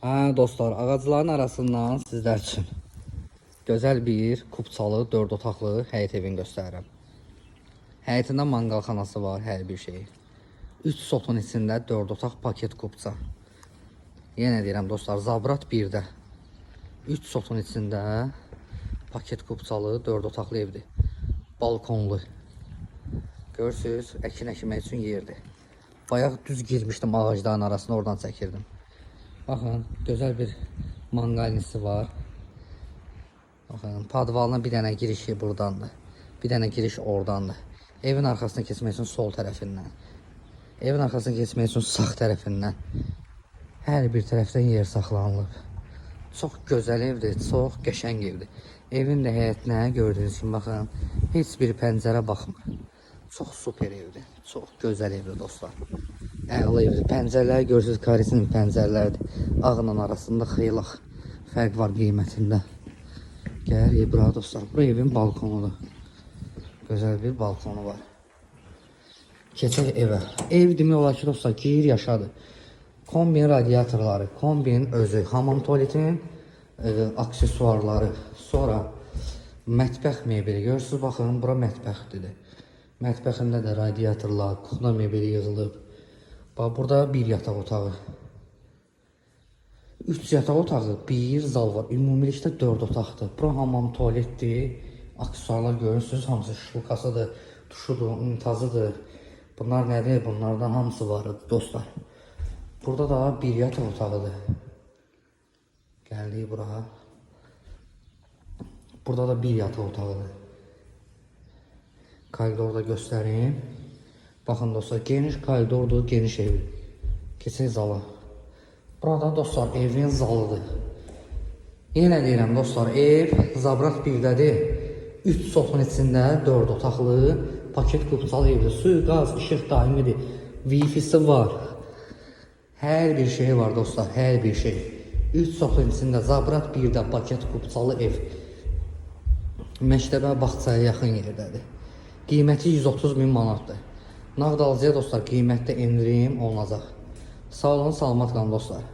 Hə dostlar, ağacların arasından sizlər üçün gözəl bir kupçalı, 4 otaqlı həyət evini göstərirəm. Həyətində manqalxanası var, hər bir şeyi. 3 sotun içində 4 otaq paket kupça. Yenə deyirəm dostlar, Zabrat 1-də. 3 sotun içində paket kupçalı 4 otaqlı evdir. Balkonlu. Görürsüz, əkin əkmək üçün yerdir. Bayaq düz girmişdim ağacların arasına, oradan çəkirdim. Baxın, gözəl bir manqalnisi var. Baxın, podvalına bir dənə girişi burdandır. Bir dənə giriş oradandır. Evin arxasına keçmək üçün sol tərəfindən. Evin arxasına keçmək üçün sağ tərəfindən. Hər bir tərəfdən yer saxlanılıb. Çox gözəl evdir, çox qəşəng evdir. Evin də həyətinə gördüyünüz kimi baxın, heç bir pəncərə baxmır. Çox super evdir, çox gözəl evdir dostlar. Əla evdir. Pəncərələri görürsüz, karesinin pəncərələrdir. Ağla arasında xeyli fərq var qiymətində. Gəl bura dostlar. Bura evin balkonudur. Gözəl bir balkonu var. Keçək evə. Ev demək olar ki, dostlar, geyir yaşadı. Kombin radiatorları, kombinin özü, hamam tuvaletin aksesuarları, sonra mətbəx mebeli. Görürsüz, baxın, bura mətbəxdir. Mətbəxində də radiatorlar, kuxna mebeli yığılıb. Bax, burada bir yataq otağı. 3 yataq otağı, bir zal var. Ümumilikdə 4 otaqdır. Bura hamam tualetdir. Aksesuarlar görürsünüz, hamısı şlukasıdır, duşudur, unitazıdır. Bunlar nədir? Bunlardan hamısı var dostlar. Burada da bir yataq otağıdır. Gəldik bura. Burada da bir yataq otağıdır. Koridorda göstərim. Baxın dostlar, geniş koridordur, geniş ev. Keçək zala. Burada dostlar evin zalıdır. Yenə deyirəm dostlar, ev Zabrat 1-dədir. 3 sotun içində 4 otaqlı, paket kupçalı evdir. Su, qaz, işıq daimidir. Wi-Fi'si var. Hər bir şey var dostlar, hər bir şey. 3 sotun içində Zabrat 1-də paket kupçalı ev. Məktəbə, bağçaya yaxın yerdədir. Qiyməti 130 min manatdır. Nağd alıcıya dostlar qiymətdə endirim olunacaq. Sağ olun, salamat qalın dostlar.